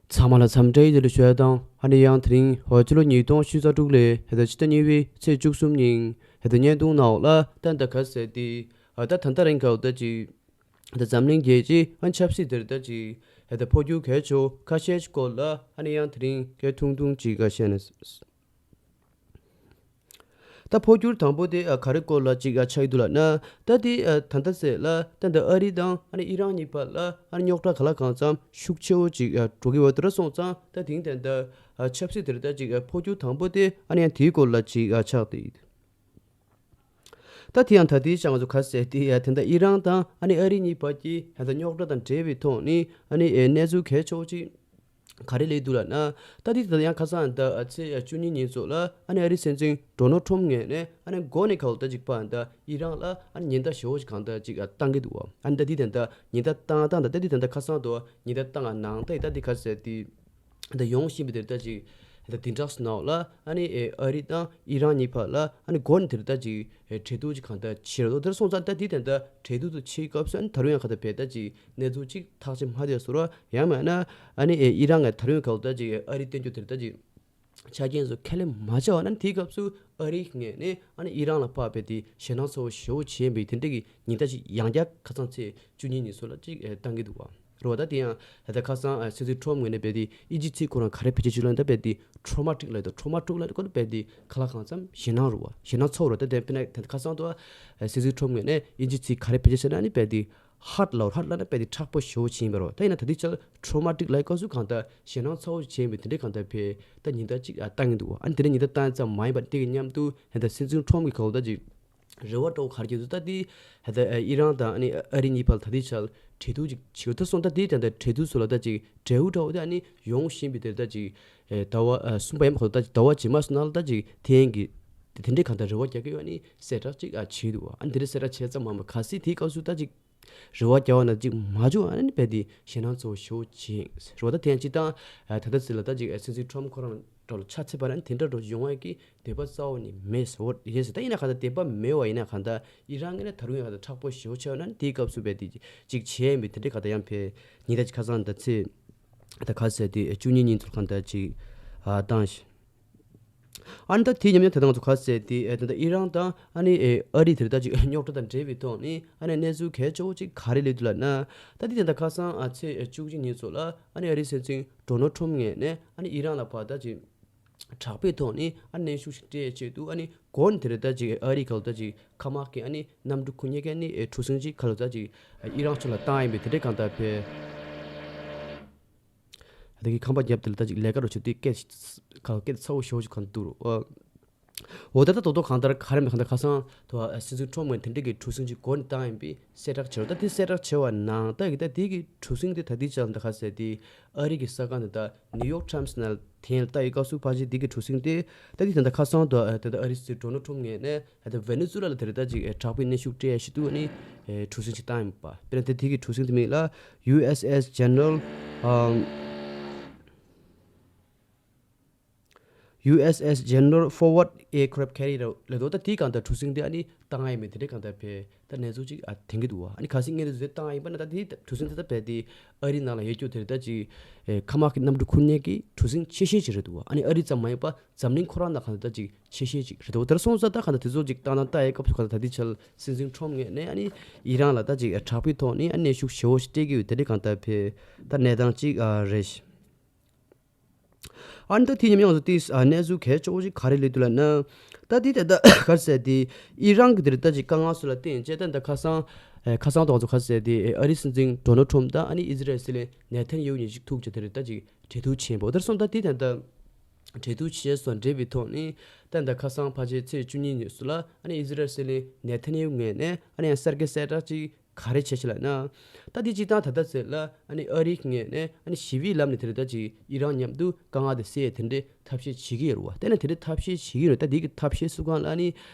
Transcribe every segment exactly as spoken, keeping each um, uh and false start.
ཚང་མ་ལ་འཚམས་འདྲི་ཡིན་ལ་ཞུ་ཡ་དང་། ཨ་ནི་ཡང་དེ་རིང་འོ་ཕྱི་ལོ་ཉིས་སྟོང་ཉི་ཤུ་རྩ་དྲུག་ལོའི་ཧེ་ད་ཕྱི་ཟླ་གཉིས་པའི་ཚེས་བཅུ་གསུམ་ཉིན་ཧེ་ད་བརྙན་ཐུང་ནང་ལ་ད་ད་ག་ཟེར་ཏེ་ཨ་ད་ད་ད་རིང་ག་ད་ཅིག་ད་འཛམ་གླིང་རྒྱལ་སྤྱིའི་ཨ་ཆབ་སྲིད་དེར་ད་ཅིག་ཧེ་ད་འཕོ་འགྱུར་གལ་ཆེ་བོ་ཁ་ཤས་ཤིག་སྐོར་ལ་ཨ་ནི་ཡང་དེ་རིང་སྐད་ཐུང་ཐུང་ཅིག་ག་བཤད་ན། ད་འཕོ་འགྱུར་དང་པོ་དེ་ཨ་ག་རེ་སྐོར་ལ་ཅིག་ཨ་ཆགས་ཀྱི་འདུག་ལབ་ན། ད་དེ་ཨ་ད་ལྟ་ཟེར་ལ་ད་ད་ཨ་རི་དང་ཨ་ནི་ཨི་རན་གཉིས་བར་ལ་ཨ་ནི་རྙོག་དྲ་ག་ལ་གང་འཚམ་ཤུགས་ཆེ་བོ་ཅིག་ཨ་འགྲོ་གི་ཡོད་དེ་འདྲ་སོང་ཙང་ད་དེང་དེ་ད་ཨ་ཆབ་སྲིད་དེར་ད་ཅིག་ཨ་འཕོ་འགྱུར་དང་པོ་དེ་ཨ་ནི་ཡང་དེའི་སྐོར་ལ་ཅིག་ཨ་ཆགས་ཏེ། ད་དེ་ཡང་ད་དེའི་ཆ་ང་ཚོ་ག་ཟེར་དེ་ཨ་དེ་ད་ཨི་རན་དང་ཨ་ནི་ཨ་རི་གཉིས་བར་གྱི་ཨ་ད་རྙོག་དྲ་དང་འབྲེལ་བའི་ཐོག་ནས་ཨ་ནི་ཨེ་གནས་ཚུལ་གལ་ཆེ་བོ་ཅིག་ག་རེ་སླེབས་འདུག་ལབ་ན། ད་དེ་ད་ཡང་ཁ་སང་ད་ཚེས་བཅུ་གཉིས་ཉིན་ཚོ་ལ་ཨ་ནི་ཨ་རིའི་སྲིད་འཛིན་ཌོ་ནལ་ཊམ་ངོས་ནས་ཨ་ནི་འགོ་ནས་ཁ་ལོ་ད་ཅིག་པ་ད་ཨི་རན་ལ་ཨ་ནི་ཉེན་བརྡ་ཞེ་བོ་ཞིག་གང་ད་ཅིག་བཏང་གི་འདུག་བ། ཨ་ནི་ད་དེ་ད་ད་ཉེན་བརྡ་བཏང་བཏང་ད་ད་དེ་ད་ད་ཁ་སང་དུ་ཉེན་བརྡ་བཏང་ནང་ད་ད་དེ་ག་ཟེར་དེ་ད་ཡོང་བཞིན་པའི་དེར་ད་ཅིག་ད་དེ་འདྲ་སོང་ལ་ཨ་ནི་ཨ་རི་དང་ཨི་རན་གཉིས་བར་ལ་ཨ་ནི་འགོ་ནས་དེར་ད་ཅིག་འབྲེལ་གཏུག་ཅིག་གང་ད་བྱེད་རོགས་དེར་སོང་ཙང་ད་དེ་ད་ད་འབྲེལ་གཏུག་ཏུ་ཕྱིན་སྐབས་སུ་ཨ་ནི་ད་རུང་ཡང་ག་ད་བས་ད་ཅིག་གནས་ཚུལ་ཅིག་ཐག་ཆོད་མ་བསྡད་སོང་ར། ཡང་མིན་ན་ཨ་ནི་ཨེ་ཨི་རན་ངས་ད་རུང་ག་ལ་ད་ཅིག་ཨ་རི་བསྟན་རྒྱུ་དེར་ད་ཅིག་ཆ་རྐྱེན་ཚོ་ཁས་ལེན་མ་བྱས་པ་ན་དེའི་སྐབས་སུ་ཨ་རིའི་ངོས་ནས་ཨ་ནི་ཨི་རན་ལ་ཕར་བས་དེ་ཞེད་སྣང་ཚ་བོ་ཞེ་བོ་བྱས་པའི་དེ་འདྲ་གི་ཉེན་བརྡ་ཅིག་ཡང་བསྐྱར་ཁ་སང་ཚེས་བཅུ་གཉིས་ཉིན་སོགས་ལ་ཅིག་ཨེ་བཏང་གི་འདུག་བ། རེད་བ། ད་དེ་ཡང་ད་ལྟ་ཁ་སང་ཨེ་སྲིད་འཛིན་ཊམ་ངོས་ནས་བས་དེ་དབྱིན་ཇིའི་ཚིག་ཁོ་རང་ག་རེ་བེད་སྤྱོད་བྱེད་ལབ་ན་ད་བས་དེ་ཊོ་མ་ཊིག་ལབ་ཡོད་དོ། ཊོ་མ་ཊིག་ལབ་ཁོ་ན་བས་དེ་ག་ལ་གང་འཚམ་ཞེད་སྣང་རེད་བ། ཞེད་སྣང་ཚ་བོ་རེད། ད་དེ་དཔེར་ན་ད་ལྟ་ཁ་སང་དུ་ཨེ་སྲིད་འཛིན་ཊམ་ངོས་ནས་དབྱིན་ཇིའི་ཚིག་ག་རེ་བེད་སྤྱོད་བྱེད་ན་ཨ་ནི་བས་དེ་ཧཊ་ལབ། ཧཊ་ལབ་ན་བས་དེ་མཁྲེགས་པོ་ཞེ་བོ་བྱེད་ཡིན་པ་རེད་བ། ད་ཡིན་ན་ད་དེ་ཆ་ཊོ་མ་ཊིག་ལབ་སྐབས་སུ་གང་ལྟར་ཞེད་སྣང་ཚ་བོ་བྱེད་ཡིན་པའི་དེ་འདྲའི་གང་ལྟར་བས་ད་ཉེན་བརྡ་ཅིག་ཨ་བཏང་གི་འདུག་བ། ཨ་ནི་དེ་འདྲའི་ཉེན་བརྡ་བཏང་ཙམ་མ་ཡིན་པར་དེ་གི་མཉམ་དུ་ད་ལྟ་སྲིད་འཛིན་ཊམ་གྱི་ག་ལ་ད་ཅིག་རེ་བ་འདྲ་བོ་ག་རེ་སྐྱེས་འདུག་ད་དེ་ད་ལྟ་ཨི་རན་དང་ཨ་ནི་ཨ་རི་གཉིས་བར་ད་དེ་ཆ་འབྲེལ་གཏུག་ཅིག་བྱེད་དགོས་ད་སོང་། ད་དེ་ད་ལྟ་འབྲེལ་གཏུག་སོགས་ལ་ད་ཅིག་འབྲས་བུ་འདྲ་བོ་དེ་ཨ་ནི་ཡོང་བཞིན་པའི་དེར་ད་ཅིག་ཨེ་ཟླ་བ་ཨ་གསུམ་པ་ཡིན་པ་ག་ལ་ད་ཅིག་ཟླ་བ་རྗེས་མ་སོང་ན་ལ་ད་ཅིག་དེ་ཡན་གྱི་དེ་འདྲའི་གང་ལྟར་རེ་བ་རྒྱག་གི་ཡོད། ཨ་ནི་གསལ་བསྒྲགས་ཅིག་ཨ་བྱས་འདུག་བ། ཨ་ནི་དེ་འདྲའི་གསལ་བསྒྲགས་བྱས་ཙམ་མ་ཡིན་པར་གལ་སྲིད་དེའི་སྐབས་སུ་ད་ཅིག་རེ་བ་རྒྱག་པ་ན་ཅིག་མ་བྱུང་ཨ་ནི་བས་དེ་ཞེད་སྣང་ཚ་བོ་ཞེ་བོ་བྱེད་རེད་བ། ད་དེ་ཡང་སྤྱིར་བཏང་ཨ་ད་ལྟ་ཟེར་ལ་ད་ཅིག་ཨ་སྲིད་འཛིན་ཊམ་ཁོ་རང་འདྲ་ལ་ཆ་ཚད་པ་ན་དེ་འདྲ་འགྲོ་ཡོང་བ་གི་དད་པ་རྩ་བ་ནས་མེད་ཟེར་བ་ཡིན་ཟེར། ད་ཡིན་ན་ག་ད་དད་པ་མེད་བ་ཡིན་ན་ག་ད་ཨི་རན་ངོས་ནས་ད་རུང་ཡང་ག་ད་མཁྲེགས་པོ་ཞེ་བོ་བྱས་པ་ན་དེའི་སྐབས་སུ་བས་དེ་ཅིག་བྱས་ཡིན་པའི་དེ་འདྲའི་ག་ད་ཡང་བས་ཉེན་བརྡ་ཅིག་ཁ་སང་ད་ཚེས་ད་ག་ཟེར་དེ་བཅུ་གཉིས་ཉིན་ཚོར་གང་ད་ཅིག་ཨ་བཏང་ཞིང་། ཨ་ནི་ད་དེའི་ཉམས་མྱོང་དེ་དང་ང་ཚོ་ག་ཟེར་དེ་ཨེ་ད་ལྟ་ཨི་རན་དང་ཨ་ནི་ཨེ་ཨ་རི་དེར་ད་ཅིག་རྙོག་དྲ་དང་འབྲེལ་བའི་ཐོག་ནས་ཨ་ནི་གནས་ཚུལ་གལ་ཆེ་བོ་ཅིག་ག་རེ་སླེབས་འདུག་ལབ་ན། ད་དེ་ད་ལྟ་ཁ་སང་ཨ་ཚེས་བཅུ་གཅིག་ཉིན་ཚོ་ལ་ཨ་ནི་ཨ་རིའི་སྲིད་འཛིན་ཌོ་ནལ་ཊམ་ངོས་ནས་ཨ་ནི་ཨི་རན་ལ་ཕར་ད་ཅིག་དྲག་པོའི་ཐོག་ནས་ཨ་ནི་གནོན་ཤུགས་ཤིག་སྤྲད་ཆེད་དུ་ཨ་ནི་འགོ་ནས་དེར་ད་ཅིག་ཨ་རི་ག་ལ་ད་ཅིག་མཁའ་དམག་གི་ཨ་ནི་གནམ་གྲུ་ཁུངས་སྙེགས་ཀྱི་ཨ་ནི་གྲུ་གཟིངས་ཅིག་ག་ལ་ད་ཅིག་ཨི་རན་ཕྱོགས་ལ་བཏང་ཡིན་པའི་དེ་འདྲའི་གང་ལྟར་བས། ད་གི་ཁང་པ་བརྒྱབ་དེ་ལ་ད་ཅིག་ལས་ཀ་རོ་བྱེད་དུས་སྐད་ཁ་སྐད་ཚ་བོ་ཞེ་བོ་ཞིག་གང་འདུག་རོ། འོ་ད་ད་དོ་དོ་གང་ལྟར་ག་རེ་མེད་གང་ལྟར་ཁ་སང་དུ་སྲིད་འཛིན་ཊམ་ངོས་དེ་འདྲ་གི་གྲུ་གཟིངས་ཅིག་འགོ་ནས་བཏང་ཡིན་པའི་གསལ་བསྒྲགས་བྱས་རོ། ད་དེ་གསལ་བསྒྲགས་བྱས་པ་ནང་ད་གི་ད་དེ་གི་གྲུ་གཟིངས་དེ་ད་དེ་ཅག་ད་ག་ཟེར་དེ་ཨ་རི་གི་གསར་ཁང་དེ་ད་ནིའུ་ཡོག་ཊའིམ་སི་ནང་དེ་ལ་ལྟ་ཡི་སྐབས་སུ་ཕལ་ཆེར་དེ་གི་གྲུ་གཟིངས་དེ་ད་དེ་ད་ད་ཁ་སང་དུ་ད་ད་ཨ་རི་སྲིད་འཛིན་ཌོ་ནལ་ཊམ་ངོས་ནས་ད་ད་ཝེ་ནེ་ཛུ་ལ་ལ་དེ་རེད་ད་ཅིག་དྲག་པོའི་གནོན་ཤུགས་སྤྲད་ཡ་ཞིག་འདུག་ཨ་ནི་གྲུ་གཟིངས་ཅིག་བཏང་ཡིན་པ། དཔེར་ན་དེ་དེ་གི་གྲུ་གཟིངས་དེ་མིང་ལ་ཡུ་ཨེས་ཨེས་ཇེ་ནེ་རལ་ཨམ། ཡུ་ཨེས་ཨེས་ཇེ་ནེ་རལ་ཕོར་ཝརཌ་ཨེར་ཀེ་རེཕ་ཁེ་རི་ཡར་ལབ་འདུག་ད་དེའི་གང་ལྟར་གྲུ་གཟིངས་དེ་ཨ་ནི་བཏང་ཡ་མེད་དེ་འདྲའི་གང་ལྟར་བས་ད་གནས་ཚུལ་ཅིག་ཨ་དེང་གི་འདུག་བ། ཨ་ནི་གལ་སྲིད་ངས་འདི་ཚོ་བཏང་ཡིན་པ་ན་ད་དེ་གྲུ་གཟིངས་དེ་ད་བས་དེ་ཨ་རི་ནང་ལ་ཡོད་རྒྱུ་དེ་རེད་ད་ཅིག་ཨེ་མཁའ་དམག་གི་གནམ་གྲུ་ཁུངས་སྙེགས་ཀྱི་གྲུ་གཟིངས་ཆེ་ཤོས་ཅིག་རེད་འདུག་བ། ཨ་ནི་ཨ་རི་ཙམ་མ་ཡིན་པ་འཛམ་གླིང་ཁོ་རང་ནང་གང་ལྟར་ད་ཅིག་ཆེ་ཤོས་ཅིག་རེད་འདུག་བ། དེར་སོང་ཙང་ད་གང་ལྟར་དེ་ཚོ་ཅིག་བཏང་ན་ལྟ་ཡའི་སྐབས་སུ་གང་ལྟར་ད་དེ་ཆ་ལ་སྲིད་འཛིན་ཊམ་ངོས་ནས་ཨ་ནི་ཨི་རན་ལ་ད་ཅིག་དྲག་པོའི་ཐོག་ནས་ཨ་ནི་གནོན་ཤུགས་ཞེ་བོ་ཞིག་སྤྲད་ཀྱི་ཡོད་དེ་འདྲའི་གང་ལྟར་བས་ད་གནས་སྟངས་ཅིག་ཨ་རེད། ཨ་ནི་ད་དེ་ཉམས་མྱོང་སུ་དེ་ཨ་གནས་ཚུལ་གལ་ཆེ་བོ་ཞིག་ག་རེ་སླེབས་འདུག་ལབ་ན། ད་དེ་ད་ལྟ་ག་རེ་ཟེར་དེ་ཨི་རན་གྱི་དེར་ད་ཅིག་དཀའ་ངལ་སུ་ལ་བརྟེན་བྱས་ད་ད་ཁ་སང་ཨེ་ཁ་སང་དང་ཚོ་ག་རེ་ཟེར་དེ་ཨེ་ཨ་རིའི་སྲིད་འཛིན་ཌོ་ནལ་ཊམ་དང་ཨ་ནི་ཨི་ཛི་རལ་སྲིད་བློན་ནེ་ཐན་ཡ་ཧུ་གཉིས་ཅིག་ཐུག་བྱས་དེར་ད་ཅིག་གྲོས་བསྡུར་བྱས་པ། དེར་སོང་ད་དེ་ད་ལྟ་གྲོས་བསྡུར་བྱས་སོང་འབྲེལ་བའི་ཐོག་ནས་ད་ད་ཁ་སང་ཕལ་ཆེར་ཚེས་བཅུ་གཉིས་ཉིན་སུ་ལ་ཨ་ནི་ཨི་ཛི་རལ་སྲིད་བློན་ནེ་ཐན་ཡ་ཧུ་ངོས་ནས་ཨ་ནི་ཡང་གསར་འགོད་གསལ་བསྒྲགས་ཅིག་ག་རེ་བྱས་ཤིག་ལབ་ན། ད་དེ་སྤྱིར་བཏང་ད་ལྟ་ཟེར་ལ་ཨ་ནི་ཨ་རིའི་ངོས་ནས་ཨ་ནི་ཞི་བའི་ལམ་ནས་དེ་རེད་ད་ཅིག་ཨི་རན་མཉམ་དུ་དཀའ་ངལ་དེ་སེལ་ཡས་དེ་འདྲའི་ཐབས་ཤེས་བྱེད་ཀྱི་ཡོད་རེད་བ། དེ་ནས་དེ་འདྲའི་ཐབས་ཤེས་བྱེད་ཀྱི་ཡོད་རེད། ད་དེ་གི་ཐབས་ཤེས་སུ་གང་ལ་ཨ་ནི་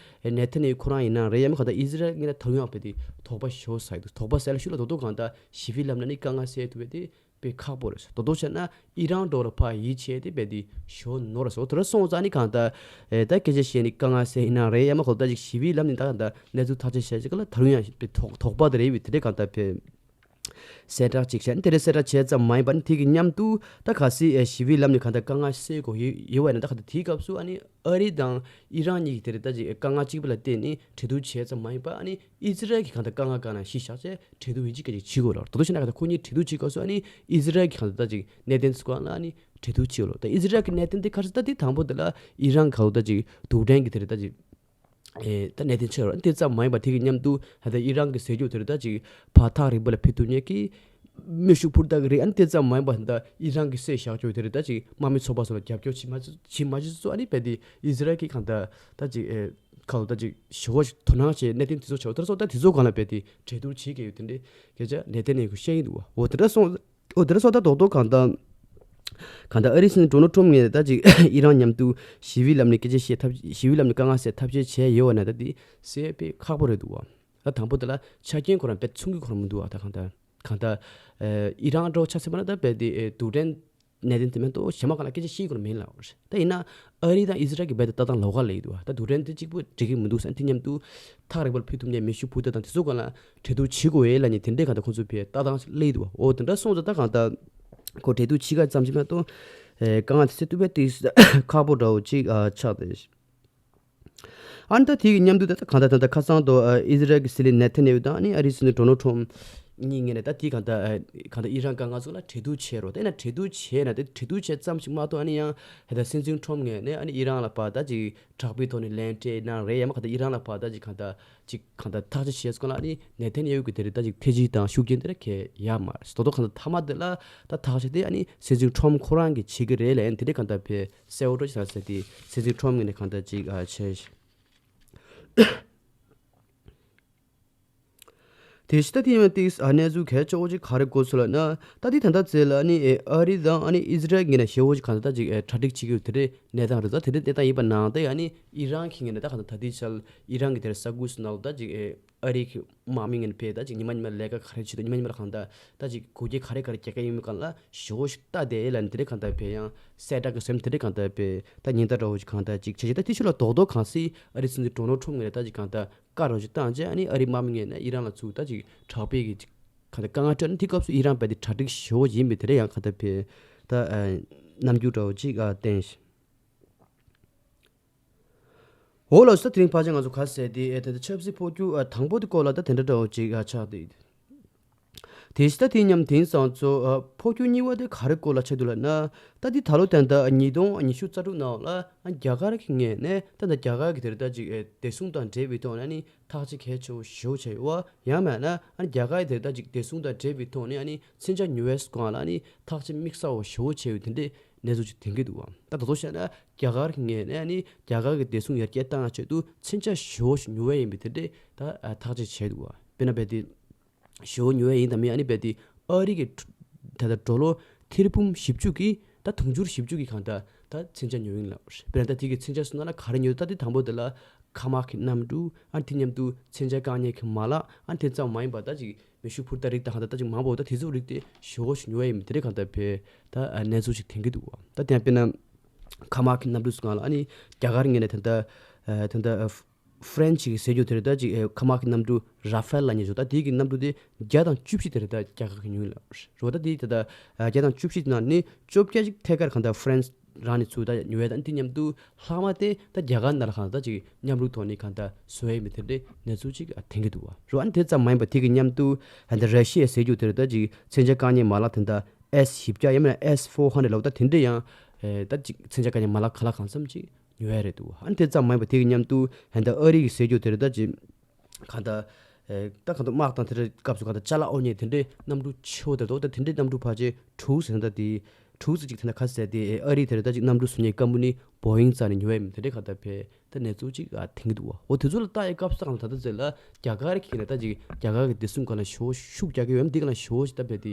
ནེ་ཐན་ཡ་ཧུ་ཁོ་རང་ཡིན་ན་རེད། ཡང་མིན་གང་ལྟར་ཨི་ཛི་རལ་ངོས་ནས་ད་རུང་ཡང་བས་དེ་དོགས་པ་ཞེ་བོ་ཟ་ཡི་འདུག་དོགས་པ་ཟ་ཡ་ལ་ཤུགས་ལ་དོག་དོག་གང་ལྟར་ཞི་བའི་ལམ་ནས་ཨ་ནི་དཀའ་ངལ་སེལ་ཐུབ་པ་དེ་དཔེ་ཁག་པོ་རེད། དོ་དོ་བྱས་ན་ཨི་རན་འགྲོ་ལ་ཕར་ཡིད་ཆེས་ཏེ་བས་དེ་ཞོ་ནོར་སོ་དེ་ར་སོང་ཙང་ནི་གང་ལྟར་ཨེ་ད་སྐད་ཆ་བཤད་ནི་དཀའ་ངལ་སེལ་ཡིན་ན་རེད། ཡང་མ་གོ་ད་ཅིག་ཞི་བའི་ལམ་ནི་ད་གང་ལྟར་གནས་ཚུལ་ཐག་གཅོད་བྱས་ཅིག་ལ་ད་རུང་ཡང་དཔེ་དོགས་དོགས་པ་དེ་རེད་བས་དེ་འདྲའི་གང་ལྟར་བས་ གསལ་བསྒྲགས་ཅིག་བྱས། དེ་རེད། གསལ་བསྒྲགས་བྱས་ཙམ་མ་ཡིན་པར་དེ་གི་མཉམ་དུ་ད་གལ་སྲིད་ཨེ་ཞི་བའི་ལམ་ནས་གང་ལྟར་དཀའ་ངལ་སེལ་དགོས་ཡོད་ཡོད་པ་ཡིན་ན། ད་གང་ལྟར་དེའི་སྐབས་སུ་ཨ་ནི་ཨ་རི་དང་ཨི་རན་གཉིས་ཀྱིས་དེ་རེད་ད་ཅིག་དཀའ་ངལ་གཅིག་པ་ལ་བརྟེན་ནས་གྲོས་བསྡུར་བྱས་ཙམ་མ་ཡིན་པར། ཨ་ནི་ཨི་ཛི་རལ་གྱིས་གང་ལྟར་དཀའ་ངལ་གང་ན་གཞི་བཞག་བྱས་གྲོས་བསྡུར་ཡིན་གཅིག་མིན་གཅིག་བྱེད་དགོས་རེད། ད་དུང་བཤད་ན་གང་ལྟར་ཁོ་གཉིས་གྲོས་བསྡུར་བྱེད་སྐབས་སུ་ཨ་ནི་ཨི་ཛི་རལ་གྱིས་གང་ལྟར་ད་ཅིག་གནད་དོན་ཚོ་སྒང་ལ་ཨ་ནི་གྲོས་བསྡུར་བྱེད་དགོས་རེད། ད་ཨི་ཛི་རལ་གྱི་གནད་དོན་དེ་ག་རེ་ཟེར། ད་དེ་དང་པོ་དེ་ལ་ཨི་རན་གང་ལྟར་ད་ཅིག་རྡུལ་ཕྲན་གྱི་དེ་རེད་ད་ཅིག་ཨེ་ད་གནད་དོན་ཆེ་བ་རེད། དེ་ཙམ་མ་ཡིན་པར་དེ་གི་མཉམ་དུ་ད་ལྟ་ཨི་རན་གྱི་ཟེར་རྒྱུ་དེ་རེད་ད་ཅིག་ཕར་ཐག་རིང་པོ་ལ་ཕེབས་ཐུབ་མཁན་གྱི་མེ་ཤུགས་འཕུར་མདའ་གི་རིགས། ཨ་ནི་དེ་ཙམ་མ་ཡིན་པར་ད་ལྟ་ཨི་རན་གྱིས་བསད་བཞག་རྒྱུ་དེ་རེད་ད་ཅིག་དམག་མི་ཚོགས་པ་ཚོ་ལ་རྒྱབ་སྐྱོར་བྱེད་མ་བྱེད་མ་བྱེད་ཚོ། ཨ་ནི་རྦད་དེ་ཨི་ཛི་རལ་གྱིས་གང་ལྟར་ད་ཅིག་ཨེ་གང་ལྟར་ད་ཅིག་ཞེ་པོ་ཞིག་དོ་སྣང་བྱས་གནད་དོན་དེ་ཚོ་བྱས། འོ་དེ་ཚོ་ད་དེ་ཚོ་སྒང་ལ་རྦད་དེ་གྲོས་བསྡུར་བྱེད་ཀྱི་ཡོད། དེ་འདྲའི་སྐད་ཆ་ལས་དེ་ནས་ཁོ་བཤད་ཀྱི་འདུག་བ། འོ་དེ་འདྲ་སོང་། འོ་དེ་འདྲ་སོང་། ད་རྡོག་རྡོག་གང་ལྟར་གང་ལྟར་ཨ་རིའི་སྲིད་འཛིན་ཌོ་ནལ་ཊམ་ངོས་ནས་ད་ཅིག་ཨི་རན་མཉམ་དུ་ཞི་བའི་ལམ་ནས་སྐད་ཆ་བཤད་ཐབས། ཞི་བའི་ལམ་ནས་དཀའ་ངལ་སེལ་ཐབས་ཤེས་བྱས་ཡོད་པ་ན་ད་དེ་སེལ་དཔེ་ཁག་པོ་རེད་འདུག་བ། ད་དང་པོ་དེ་ལ་ཆ་རྐྱེན་ཁོ་རང་དཔེ་མཚུངས་ཀྱི་ཁོ་རང་མི་འདུག་བ། ད་གང་ལྟར་གང་ལྟར་ཨེ་ཨི་རན་འདྲ་བོ་ཆ་མཚོན་པ་ན་ད་རྦད་དེ་ཨེ་རྡུལ་ཕྲན་གནད་དོན་དེ་མིན་འདུག་གཞན་མ་གང་ལ་སྐད་ཆ་བཤད་ཀྱི་ཁོ་རང་མིན་ལབ་པ་རེད། ད་ཡིན་ན་ཨ་རི་དང་ཨི་ཛི་རལ་གྱི་རྦད་དེ་ལྟ་སྟངས་ལོགས་ཀ་ལ་ཡོད་འདུག་བ། ད་རྡུལ་ཕྲན་དེ་གཅིག་པུ་འགྲིག་གི་མི་འདུག་ཟེར། དེ་མཉམ་དུ་ཐག་རིང་པོར་ཕུལ་ཐུབ་མཁན་མེ་ཤུགས་འཕུར་མདའ་དང་དེ་ཚོ་སྒང་ལ་གྲོས་བསྡུར་བྱེད་དགོས་ཡས་ལབ་མཁན་དེ་འདྲའི་གང་ལྟར་ཁོང་ཚོས་ཕར་ལྟ་སྟངས་སླེབས་འདུག་བ། འོ་དེ་འདྲ་སོང་ཙང་ད་གང་ལྟར་ཁོ་གྲོས་བསྡུར་བྱེད་ག་ཙམ་ཞིག་མ་གཏོགས་ཨེ་དཀའ་ངལ་དེ་སེལ་ཐུབ་པའི་ཏིས་ཁག་པོ་འདྲ་བོ་ཅིག་ཨ་ཆགས་ཏེ། ཨ་ནི་ད་དེ་གི་མཉམ་དུ་ད་གང་ལྟར་ད་ལྟ་ཁ་སང་དུ་ཨ་ཨི་ཛི་རལ་གྱི་སྲིད་བློན་ནེ་ཐན་ཡ་ཧུ་དང་ཨ་ནི་ཨ་རིའི་སྲིད་འཛིན་ཌོ་ནལ་ཊམ་གཉིས་ངོས་ནས་ད་དེ་གང་ལྟར་ཨ་གང་ལྟར་ཨི་རན་དཀའ་ངལ་ཚོ་ལ་གྲོས་བསྡུར་བྱས་རོགས། དེ་ན་གྲོས་བསྡུར་བྱས་ན་དེ་གྲོས་བསྡུར་བྱས་ཙམ་ཞིག་མ་གཏོགས་ཨ་ནི་ཡང་ད་ལྟ་སྲིད་འཛིན་ཊམ་ངོས་ནས་ཨ་ནི་ཨི་རན་ལ་ཕར་ད་ཅིག་དྲག་པོའི་ཐོག་ནས་ལན་སྤྲད་གནང་རེད། ཡང་མ་གང་ལྟར་ཨི་རན་ལ་ཕར་ད་ཅིག་གང་ལྟར་ཅིག་གང་ལྟར་ཐག་གཅོད་བྱས་སྐོར་ལ་ཨ་ནི་ནེ་ཐན་ཡ་ཧུ་གི་དེ་རེད་ད་ཅིག་ཐེ་ཇུས་དང་ཤུགས་རྐྱེན་དེ་རེད་གལ་ཡོད་མ་རེད། དོ་དོ་གང་ལྟར་མཐའ་མ་དེ་ལ་ད་ཐག་གཅོད་དེ་ཨ་ནི་སྲིད་འཛིན་ཊམ་ཁོ་རང་གིས་བྱེད་ཀྱི་རེད་ལབ་ཡ་དེ་འདྲ་གང་ལྟར་དཔེ་གསལ་བོ་འགྲོ་ཅིག་ལ་ཟེར་ཏེ་སྲིད་འཛིན་ཊམ་ངོས་ནས་གང་ལྟར་ཅིག་ཨ་བྱས། དེ་ཕྱི་ད་དེ་ཡང་ཏིག་ཨ་གནས་ཚུལ་གལ་ཆེ་བོ་ཅིག་ག་རེ་གོ་སོང་ལབ་ན། ད་དེ་ད་ལྟ་ཚེ་ལ་ཨ་ནི་ཨ་རི་དང་ཨ་ནི་ཨི་ཛི་རལ་ངོས་ནས་ཞེ་བོ་ཅིག་གང་ལྟར་ད་ཅིག་གྲ་སྒྲིག་བྱེད་ཀྱི་ཡོད་དེ་འདྲའི་གནས་སྟངས་རེད། ད་དེ་འདྲའི་གནས་སྟངས་ཡིན་པ་ནང་དེ་ཨ་ནི་ཨི་རན་གྱི་ངོས་ནས་ད་གང་ལྟར་ད་ལྟའི་ཆར་ཨི་རན་གྱི་དེར་ས་ཁུལ་སུ་ནང་ལ་ད་ཅིག་ཨ་རི་གི་དམག་མི་ངོས་ནས་ཕེ་ད་ཅིག་ཉི་མ་ཉི་མ་ལས་ཀ་ག་རེ་བྱེད་དང་ཉི་མ་ཉི་མ་ལ་གང་ལྟར་ད་ཅིག་གོ་སྐྱེལ་ག་རེ་ག་རེ་རྒྱག་གི་ཡིན་མིན་སྒང་ལ་ཞེ་བོ་ཞིག་ལྟ་བསྡད་ཡོད་ལབ་ནས་དེ་འདྲའི་གང་ལྟར་ཕེ་ཡང་གསལ་བསྒྲགས་ཀྱི་ཟེར་དེ་འདྲའི་གང་ལྟར་ཕེ་ད་ཉེན་བརྡ་འདྲ་བོ་ཞིག་གང་ལྟར་ཅིག་བྱས་ཅིག་ད་དེ་ཕྱི་ལ་རྡོག་རྡོག་གང་སྲིད་ཨ་རི་སྲིད་འཛིན་ཌོ་ནལ་ཊམ་ངོས་ནས་ད་ཅིག་གང་ལྟར་བཀའ་རོགས་ཅིག་བཏང་རྗེས་ཨ་ནི་ཨ་རིའི་དམག་མི་ངོས་ནས་ཨི་རན་ལ་ཚུར་ད་ཅིག་དྲག་པོའི་གི་ཅིག་གང་ལྟར་དཀའ་ངལ་སྤྲད་ནས་དེ་སྐབས་སུ་ཨི་རན་རྦད་དེ་གྲ་སྒྲིག་ཞེ་བོ་ཡིན་པའི་དེ་འདྲ་ཡང་གང་ལྟར་ཕེ་ད་རྣམ་འགྱུར་འདྲ་བོ་ཅིག་བསྟན་ཞིང་། འོ་ལགས་སོ། དེ་རིང་ཕལ་ཆེར་ང་ཚོ་ག་ཟེར་དེ་ཨེ་ད་ལྟ་ཆབ་སྲིད་འཕོ་འགྱུར་དང་པོ་དེ་སྐོར་ལ་ད་དེ་འདྲ་འདྲ་བོ་ཅིག་ཆགས་ཏེ། དེ་ཕྱི་ད་དེ་མཉམ་དེང་སང་ཚོ་ཨ་འཕོ་འགྱུར་གཉིས་པ་དེ་ག་རེ་སྐོར་ལ་ཆགས་འདུག་ལབ་ན། ད་དེ་ད་ལོ་ད་ལྟ་ཉིས་སྟོང་ཉི་ཤུ་རྩ་དྲུག་ནང་ལ་ཨ་རྒྱ་གར་གྱི་ངོས་ནས་ད་ལྟ་རྒྱ་གར་གྱི་དེར་ད་ཅིག་ཨེ་བདེ་སྲུང་དང་འབྲེལ་བའི་ཐོག་ནས་ནི་ཐག་གཅོད་གལ་ཆེ་བོ་ཞེ་པོ་བྱས་ཡོད་པ། ཡང་མིན་ན་ཨ་རྒྱ་གར་གྱི་དེར་ད་ཅིག་བདེ་སྲུང་དང་འབྲེལ་བའི་ཐོག་ནས་ཨ་ནི་མཚོན་ཆ་ཉོ་བའི་སྒང་ལ་ཨ་ནི་ཐག་གཅོད་དམིགས་བསལ་བོ་ཞེ་པོ་བྱས་ཡོད་དེ་འདྲའི་གནས་ཚུལ་ཅིག་ཐོན་གྱི་འདུག་བ། ད་ད་དུང་བཤད་ན་རྒྱ་གར་གྱི་ངོས་ནས་ཨ་ནི་རྒྱ་གར་གྱི་བདེ་སྲུང་ཡར་རྒྱས་གཏང་ཆེད་དུ་མཚོན་ཆ་ཞེ་པོ་ཞིག་ཉོ་བ་ཡིན་པའི་དེ་འདྲའི་ད་ཐག་གཅོད་བྱས་འདུག་བ། དཔེར་ན་རྦད་དེ་ཞེ་པོ་ཉོ་བ་ཡིན་དང་མིན་ཨ་ནི་རྦད་དེ་ཨ་རི་གི་ད་ལྟ་ཌོ་ལར་ཐེར་འབུམ་བཞི་བཅུ་གི་ད་དུང་ཕྱུར་བཞི་བཅུ་གི་གང་ལྟར་ད་མཚོན་ཆ་ཉོ་ཡིན་ལབ། དཔེར་ན་ད་དེ་གི་མཚོན་ཆ་སོང་ན་ག་རེ་ཉོ། ད་དེ་དང་པོ་དེ་ལ་ཁ་དམག་གི་གནམ་གྲུ། ཨ་ནི་དེ་མཉམ་དུ་མཚོན་ཆ་བཀག་ཉར་གྱི་མ་ལག། ཨ་ནི་དེ་ཙམ་མ་ཡིན་པར་ད་ཅིག་མེ་ཤུགས་འཕུར་མདའ་རིགས་དང་གང་ལྟར་ད་ཅིག་མང་པོ་ད་དེ་ཚོ་རིགས་དེ་ཞེ་པོ་ཞིག་ཉོ་བ་ཡིན་མིན་དེ་འདྲའི་གང་ལྟར་ཕེ་ད་གནས་ཚུལ་ཞིག་ཐོན་གྱི་འདུག་བ། ད་དེ་ཡང་དཔེར་ན་ཁ་དམག་གི་གནམ་གྲུ་སོང་ལ་ཨ་ནི་རྒྱ་གར་ངོས་ནས་ད་ལྟ་ད་ལྟ་ཧྥ་རན་སི་གི་ཟེར་རྒྱུ་དེ་རེད། ད་ཅིག་ཨེ་ཁ་དམག་གི་གནམ་གྲུ་ར་ཧྥེལ་ལབ་མཁན་ཞིག་ད་དེ་གི་གནམ་གྲུ་དེ་བརྒྱ་དང་བཅུ་བཞི་དེ་རེད། ད་རྒྱ་གར་གི་ཉོས་ལ་རེད། ད་དེ་ད་ལྟ་བརྒྱ་དང་བཅུ་བཞི་ནང་ནས་བཅོ་བརྒྱད་ཅིག་ཐད་ཀར་གང་ལྟར་ཧྥ་རན་སི་རང་ནས་ཚུར་ད་ཉོས་ཡ། ད་དེ་མཉམ་དུ་ལྷག་མ་དེ་ད་རྒྱ་གར་ནང་ལ་གང་ལྟར་ཅིག་མཉམ་རུབ་ཐོག་ནས་གང་ལྟར་བཟོ་ཡ་ཡིན་པའི་དེ་འདྲའི་གནས་ཚུལ་ཅིག་ཐོན་གྱི་འདུག་བ། རོ་ཨ་ནི་དེ་ཙམ་མ་ཡིན་པ་དེ་གི་མཉམ་དུ་ད་ལྟ་ར་ཤི་ཡ་ཟེར་རྒྱུ་དེ་རེད། ད་ཅིག་མཚོན་ཆ་བཀག་ཉར་མ་ལག་དེ་ད་ཨེས་བཞི་བརྒྱ་ཡང་མིན་ན་ཨེས་ཕོར་ཧན་ཌེཌ་ལབ། ད་དེ་འདྲ་ཡང་ཨེ་ད་ཅིག་མཚོན་ཆ་བཀག་ཉར་མ་ལག་ག་ལ་གང་འཚམ་ཅིག་ཉོ་ཡ་རེད་འདུག་ཨ་ནི་དེ་ཙམ་མ་ཡིན་པ་དེ་གི་མཉམ་དུ་ཧན་ད་ཨ་རི་གི་ཟེར་རྒྱུ་དེ་རེད། ད་ཅིག་གང་ལྟར་ཨེ་ད་གང་ལྟར་དམག་དང་དེ་འདྲའི་སྐབས་སུ་གང་ལྟར་ཅ་ལག་འོར་མཁན་དེ་འདྲའི་གནམ་གྲུ་ཆེ་བོ་དེ་འདུག་ད་དེ་འདྲའི་གནམ་གྲུ་ཕལ་ཆེར་དྲུག་ཟེར་ན་ད་དེ་དྲུག་ཙམ་ཅིག་དེ་འདྲ་ག་ཟེར་དེ་ཨ་རི་དེ་རེད། ད་ཅིག་གནམ་གྲུ་བཟོ་མཁན་ཀམ་པ་ནི་བོ་ཡིང་རྩ་ནས་ཉོ་བ་ཡིན་དེ་འདྲའི་གང་ལྟར་ཕེ་ད་གནས་ཚུལ་ཅིག་ཨ་ཐོན་གྱི་འདུག་བ། འོ་དེ་ཚོ་ལ་ལྟ་ཡའི་སྐབས་སུ་གང་ལྟར་ད་ལྟ་ཚེ་ལ་རྒྱ་གར་གྱིས་ན་ད་ཅིག་རྒྱ་གར་གྱི་བདེ་སྲུང་སྒང་ལ་ཞེ་པོ་ཤུགས་རྒྱག་གི་ཡོད་མ་འདི་གང་ལ་ཞེ་པོ་ཞིག་ད་ཕེ་དེ་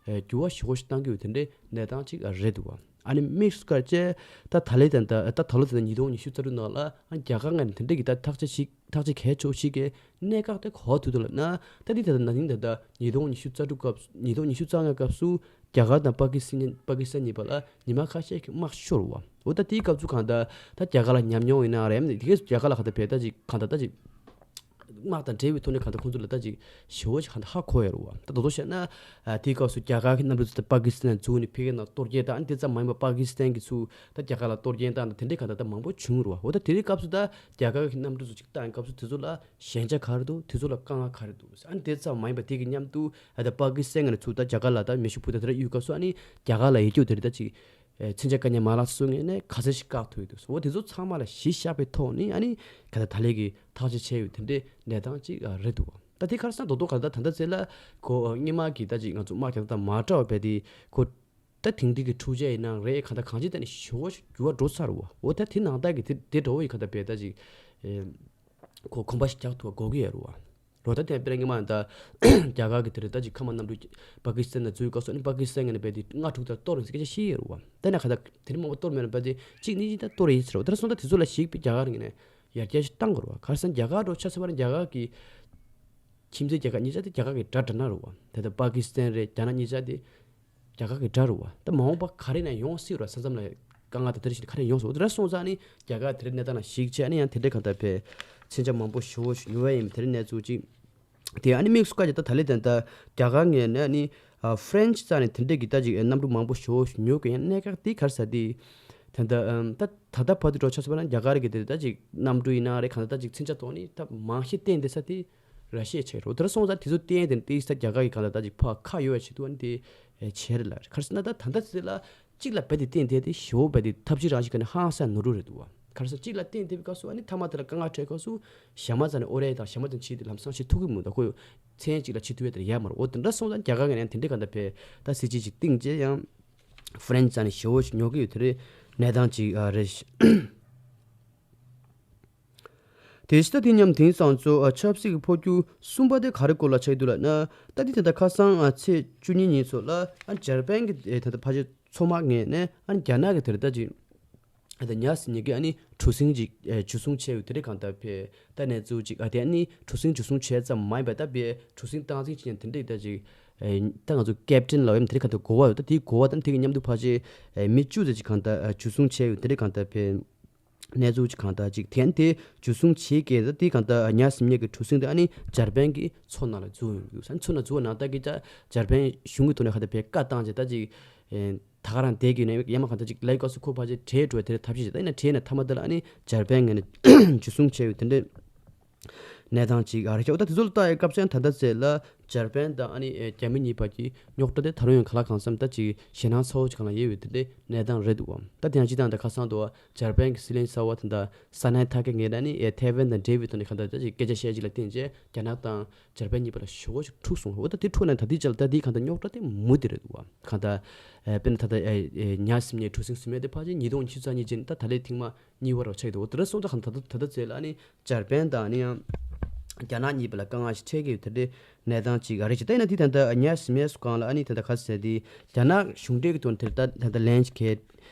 ཨེ་འགྱུར་བ་ཞེ་པོ་ཞིག་བཏང་གི་ཡོད་དེ་འདྲའི་གནས་སྟངས་ཅིག་ཨ་རེད་འདུག་བ། ཨ་ནི་དམིགས་སུ་བཀར་བྱས་ད་ད་ལོ་དེ་འདྲ་ད་ད་ལོ་དེ་འདྲ་ཉིས་སྟོང་ཉི་ཤུ་རྩ་དྲུག་ནང་ལ་ཨ་རྒྱ་གར་ངོས་ནས་དེ་འདྲ་གི་ད་ཐག་གཅོད་ཞིག་ཐག་གཅོད་གལ་ཆེ་ཤོས་ཀྱི་གནད་འགག་དེ་ག་པར་ཐུག་འདུག་ལབ་ན། ད་འདི་ད་ལྟ་ན་ནིང་ད་ལྟ་ཉིས་སྟོང་ཉི་ཤུ་རྩ་དྲུག་སྐབས་ཉིས་སྟོང་ཉི་ཤུ་རྩ་ལྔ་སྐབས་སུ་རྒྱ་གར་དང་པ་ཀི་སི་ཐན་པ་ཀི་སི་ཐན་གཉིས་བར་ལ་ཉི་མ་ཁ་ཤས་ཀྱི་དམག་ཤོར་བ། འོ་ད་དེའི་སྐབས་སུ་གང་ལྟར་ད་རྒྱ་གར་ལ་ཉམས་མྱོང་ཡིན་ན་རེད། དེ་གས་རྒྱ་གར་ལ་གང་ལྟར་བས་ད་ཅིག་གང་ལྟར་ད་ཅིག་ དམག་དང་འབྲེལ་བའི་ཐོག་ནས་གང་ལྟར་ཁོང་ཚོ་ལ་ད་ཅིག་ཞེ་པོ་ཅིག་གང་ལྟར་ཧ་གོ་ཡོད་རེད་བ། ད་དོ་དོ་བཤད་ན་ཨ་དེའི་སྐབས་སུ་རྒྱ་གར་གྱི་གནམ་གྲུ་ཚོ་ད་པ་ཀི་སི་ཐན་ནས་འཛུལ་ནས་ཕ་གིའི་ནང་གཏོར་རྒྱག་དང་། ཨ་ནི་དེ་ཙམ་མ་ཡིན་པར་པ་ཀི་སི་ཐན་གྱི་ཚུར་ད་རྒྱ་གར་ལ་གཏོར་སྐྱོན་བཏང་དང་དེ་འདྲའི་གང་ལྟར་ད་མང་པོ་བྱུང་རེད་བ། འོ་ད་དེ་རིང་སྐབས་སུ་ད་རྒྱ་གར་གྱི་གནམ་གྲུ་ཚོ་ཅིག་བཏང་སྐབས་སུ་དེ་ཚོ་ལ་ཞན་ཆ་ག་རེ་འདུག་དེ་ཚོ་ལ་དཀའ་ངལ་ག་རེ་འདུག་ཨ་ནི་དེ་ཙམ་མ་ཡིན་པར་དེ་གི་མཉམ་དུ་ཨ་ད་པ་ཀི་སི་ཐན་ནས་ཚུར་ད་རྒྱ་གར་ལ་ད་མེ་ཤུགས་འཕུར་མདའ་དེ་འདྲ་གཡུག་སྐབས་སུ་ཨ་ནི་རྒྱ་གར་ལ་ཡིད་སྐྱོ་དེ་རེད་ད་ཅིག་ཨེ་མཚོན་ཆ་དཀའ་ངལ་མ་ལག་སོགས་ངོས་ནས་ག་ཚོད་ཞིག་བཀག་ཐུབ་ཡོད་འདུག་འོ་དེ་ཚོ་ཚང་མ་ལ་གཞི་བཞག་པའི་ཐོག་ནས་ཨ་ནི་ག་ད་ད་ལས་ཀྱི་ཐག་གཅོད་བྱས་ཡོད་དེ་འདྲའི་གནས་སྟངས་ཅིག་ཨ་རེད་འདུག་ད་དེ་ཁར་སང་རྡོག་རྡོག་ག་ད་ད་ལྟ་ཚེ་ལ་གོ་སྔོན་མ་གི་ད་ཅིག་ང་ཚོ་དམག་རྒྱག་སྟངས་མ་འདྲ་བ་བས་དེ་གོ་ད་དེང་དུས་ཀྱི་འཕྲུལ་ཆས་ཡིན་ནའང་རེད། གང་ལྟར་གང་ཅིའི་ཐད་ནས་ཞེ་པོ་ཞིག་འགྱུར་བ་འགྲོ་ཚར་བ། འོ་ད་དེ་ནང་ལྟར་གྱི་དེ་དེ་འདྲ་བོ་ཡི་གང་ལྟར་བས་ད་ཅིག་ཨེ་གོ་གོམ་པ་ཞིག་རྒྱག་ཐུབ་པ་དགོས་ཀྱི་ཡོད་རེད་བ། ལོ་ད་ལྟའི་དཔེར་ན་སྔོན་མ་ད་རྒྱ་གར་གྱི་དེ་རེད་ད་ཅིག་མཁའ་དམག་གནམ་གྲུ་པ་ཀི་སི་ཐན་ནང་འཛུལ་སྐབས་སུ་ཨ་ནི་པ་ཀི་སི་ཐན་ངོས་ནས་རྦད་དེ་ལྔ་དྲུག་ལྟར་གཏོར་ཡོང་ཟེར་སྐད་ཆ་བཤད་ཡོད་རེད་བ། དེ་ནས་གང་ལྟར་དེ་རིང་མང་པོ་གཏོར་མེད་ན་རྦད་དེ་གཅིག་གཉིས་ཀྱིས་ད་གཏོར་ཡིན་ཟེར་བ། དེ་འདྲ་སོང་ཙང་དེ་ཚོ་ལ་གཞིགས་པའི་རྒྱ་གར་ངོས་ནས་ཡར་རྒྱས་ཞིག་བཏང་དགོས་རེད་བ། ཁ་སང་རྒྱ་གར་འགྲོ་ཆ་ཚང་བར་རྒྱ་གར་གྱི་ཁྱིམ་མཚེས་རྒྱལ་ཁབ་གཉིས་ཆ་དེ་རྒྱ་གར་གྱི་དགྲ་དགྲ་ན་རེད་བ། དེ་ལྟར་པ་ཀི་སི་ཐན་རེད་རྒྱ་ནག་གཉིས་ཆ་དེ་རྒྱ་གར་གྱི་དགྲ་རེད་བ། ད་མ་འོངས་པ་ག་རེ་ན་ཡོང་སྲིད་རེད་བ། ས་མཚམས་ལ་དཀའ་ངལ་དང་དེ་འདྲ་ཞིག་ག་རེ་ཡོང་སྲིད་རེད་བ། དེ་འདྲ་སོང་ཙང་ཨ་ནི་རྒྱ་གར་དེ་རིང་གནས་སྟངས་ལ་གཞིགས་བྱས་ཨ་ནི་ཡང་དེ་འདྲའི་གང་ལྟར་བས་མཚོན་ཆ་མང་པོ་ཞེ་པོ་ཞིག་ཉོ་ཡ་ཡིན་པ་དེ་རིང་གནས་ཚུལ་ཅིག་དེ་ཨ་ནི་དམིགས་སུ་བཀར་ཀྱི་ད་ད་ལེ་དེ་ད་རྒྱ་གར་ངོས་ནས་ཨ་ནི་ཨ་ཧྥ་རན་སི་རྩ་ནས་དེ་འདྲས་ཀྱི་ད་ཅིག་གནམ་གྲུ་མང་པོ་ཞེ་པོ་ཞིག་ཉོ་གི་ཡང་གནད་འགག་དེ་ག་རེ་ཟེར་དེ་ད་ད་ཨམ་ད་ད་ལྟ་བར་དུ་འགྲོ་ཆ་ཚང་བ་ན་རྒྱ་གར་གྱི་དེ་ད་ཅིག་གནམ་གྲུ་ཡིན་ན་རེད་གང་ལྟར་ད་ཅིག་མཚོན་ཆ་ཐོག་ནས་ད་མང་ཤོས་བརྟེན་བསྡད་ས་དེ་ར་ཤི་ཡ་ཆགས་ཡོད་རེད། དེ་འདྲ་སོང་ཙང་དེ་ཚོ་བརྟེན་བསྡད་ནས་ཏོག་ཙམ་རྒྱ་གར་གྱི་གང་ལྟར་ད་ཅིག་ཕར་ཁ་གཡོ་བའི་ཆེད་དུ་ཨ་ནི་དེ་བྱས་རེད་ལ། ག་རེ་ཟེར་ན་ད་ད་ལྟ་ཚེ་ལ་གཅིག་ལ་རྦད་དེ་བརྟེན་བསྡད་དེ་ཞེ་པོ་རྦད་དེ་འཐབ་ཇུས་རང་བཞིན་ག་ནས་ཧང་སང་ནོར་འཁྲུལ་རེད་འདུག་བ། ག་རེ་ཟེར་གཅིག་ལ་བརྟེན་བསྡད་པའི་སྐབས་སུ་ཨ་ནི་མཐའ་མ་དེ་ལ་དཀའ་ངལ་འཕྲད་སྐབས་སུ་གཞན་མ་རྩ་ནས་ཨོ་རེད་དང་གཞན་མ་རྩ་ནས་ཕྱིས་ཏེ་ལམ་སང་ཕྱིར་ཐུག་གི་མི་འདུག་ཁོ་མཚན་གཅིག་ལ་ཕྱིར་ཐུག་ཡ་དེ་ཡ་མ་རེད། འོ་དེ་འདྲ་སོང་ཙང་རྒྱ་གར་ངོས་ནས་དེ་འདྲའི་གང་ལྟར་བས་ད་སྲིད་ཇུས་ཅིག་བཏིང་རྗེས་ཡང་ཧྥ་རན་སི་རྩ་ནས་ཞེ་པོ་ཞིག་ཉོ་གི་ཡོད་དེ་རེད་གནས་སྟངས་ཅིག་ཨ་རེད། དེ་ཕྱི་ད་དེ་མཉམ་དེང་སང་ཚོ་ཨ་ཆབ་སྲིད་ཀྱི་འཕོ་འགྱུར་གསུམ་པ་དེ་ག་རེ་སྐོར་ལ་ཆགས་ཀྱི་འདུག་ལབ་ན། ད་དེ་ད་ལྟ་ཁ་སང་ཨ་ཚེས་བཅུ་གཉིས་ཉིན་ཚོ་ལ་ཨ་འཇར་པན་གྱི་ཨེ་ད་ལྟ་ཕལ་ཆེར་མཚོ་དམག་ངོས་ནས་ཨ་རྒྱ་ནག་གི་དེ་རེད་ད་ཅིག་ཨ་ད་ཉ་ཟེར་མཁན་གྱི་ཨ་ནི་གྲུ་གཟིངས་ཅིག་ཨེ་འཇུ་བཟུང་བྱས་ཡོད་དེ་རེད་གང་ལྟར་བས་ད་གནས་ཚུལ་ཅིག་ཨ་དེ་ཨ་ནི་གྲུ་གཟིངས་འཇུ་བཟུང་བྱས་ཙམ་མ་ཡིན་པ་ད་བས་གྲུ་གཟིངས་སྟངས་འཛིན་བྱེད་མཁན་དེ་འདྲ་ད་ཅིག་ཨེ་ད་ང་ཚོ་ཀེབ་ཊན་ལབ་ཡ་དེ་རེད་གང་ལྟར་འགོ་བ་ཡོད། ད་དེའི་འགོ་བ་དང་དེ་གི་མཉམ་དུ་ཕལ་ཆེར་ཨེ་མི་བཅུ་ཙམ་ཅིག་གང་ལྟར་ཨ་འཇུ་བཟུང་བྱས་ཡོད་དེ་རེད་གང་ལྟར་བས། གནས་ཚུལ་གྱི་གང་ལྟར་ཅིག་དེ་ཡང་དེ་འཇུ་བཟུང་བྱེད་མཁན་ད་དེ་གང་ལྟར་ཉ་ཟེར་མཁན་གྱི་གྲུ་གཟིངས་དེ་ཨ་ནི་འཇར་པན་གྱི་མཚོ་ནང་ལ་འཛུལ་ཡོང་གི་འདུག་ཨ་ནི་མཚོ་ནང་འཛུལ་བ་ནང་ལྟར་གྱི་ད་འཇར་པན་གཞུང་གི་ཐོག་ནས་གང་ལྟར་བས་བཀའ་བཏང་བྱས་ད་ཅིག་ཨེ་ད་ག་རང་བསྡད་ཀྱི་ཡོད་ན་ཡང་མ་གང་ལྟར་ཅིག་ལའི་ཀོ་སི་ཁོ་ཕལ་ཆེར་བྲོས་འགྲོ་དེ་འདྲ་ཐབས་ཤེས་བྱས་ད་ཡིན་ན་བྲོས་ནས་མཐའ་མ་དེ་ལ་ཨ་ནི་འཇར་པན་ངོས་ནས་འཇུ་བཟུང་བྱས་ཡོད་དེ་འདྲ། གནས་སྟངས་ཅིག་ཨ་རེ་ཤག་འོ་ད་དེ་ཚོ་ལ་ལྟ་ཡའི་སྐབས་སུ་ཡང་ད་ལྟ་ཚེ་ལ་འཇར་པན་དང་ཨ་ནི་ཨེ་རྒྱ་མི་གཉིས་བར་གྱི་རྙོག་དྲ་དེ་ད་རུང་ཡང་ག་ལ་གང་འཚམ་ད་ཅིག་ཞེད་སྣང་ཚ་བོ་ཅིག་གང་ལ་ཡོད་པའི་དེ་འདྲའི་གནས་སྟངས་རེད་འདུག་བམ། ད་དེ་ཡང་སྤྱི་བཏང་ད་ཁ་སང་དུ་འཇར་པན་གྱི་སྲིད་བློན་གསར་བ་དེ་འདྲ་ས་ནའི་ཐ་ཀེ་ངོས་ནས་ཨ་ནི་ཨེ་ཐའེ་ཝན་དང་འབྲེལ་བའི་ཐོག་ནས་གང་ལྟར་ད་ཅིག་སྐད་ཆ་བཤད་ཅིག་ལ་བརྟེན་བྱས་རྒྱ་ནག་དང་འཇར་པན་གཉིས་བར་ལ་ཞེ་པོ་ཅིག་འཁྲུག་སོང་། འོ་ད་དེ་འཁྲུག་ནས་ད་ལྟའི་ཆ་ལ་ད་དེའི་གང་ལྟར་རྙོག་དྲ་དེ་མུ་མཐུད་རེད་འདུག་བམ། གང་ལྟར་ཨེ་དཔེར་ན་ད་ལྟ་ཨེ་ཨེ་ཉ་ཟེར་མཁན་གྲུ་གཟིངས་ཟེར་མཁན་དེ་ཕལ་ཆེར་ཉིས་སྟོང་ཉི་ཤུ་རྩ་གཉིས་རྗེས་ནས་ད་ད་ལོའི་ཐེངས་མ་གཉིས་པ་རུ་ཆགས་ཀྱི་འདུག་འོ་དེ་འདྲ་སོང་ཙང་གང་ད་ལྟ་ད་ལྟ་ཚེ་ལ་ཨ་ནི་འཇར་པན་དང་ཨ་ནི་ཡང་རྒྱ་ནག་གཉིས་བར་ལ་དཀའ་ངལ་ཞིག་འཕྲད་ཀྱི་ཡོད་དེ་འདྲའི་གནས་སྟངས་ཅིག་ཨ་རེད་ཅིག་ད་ཡིན་ན་དེ་ད་ལྟ་ཉ་ཟེར་མཁན་སུ་གང་ལ་ཨ་ནི་ད་ལྟ་ག་ཟེར་དེ་རྒྱ་ནག་གཞུང་འབྲེལ་གྱི་ཐོག་ནས་དེ་ད་ད་ལྟ་ལན་ཅིག་གས་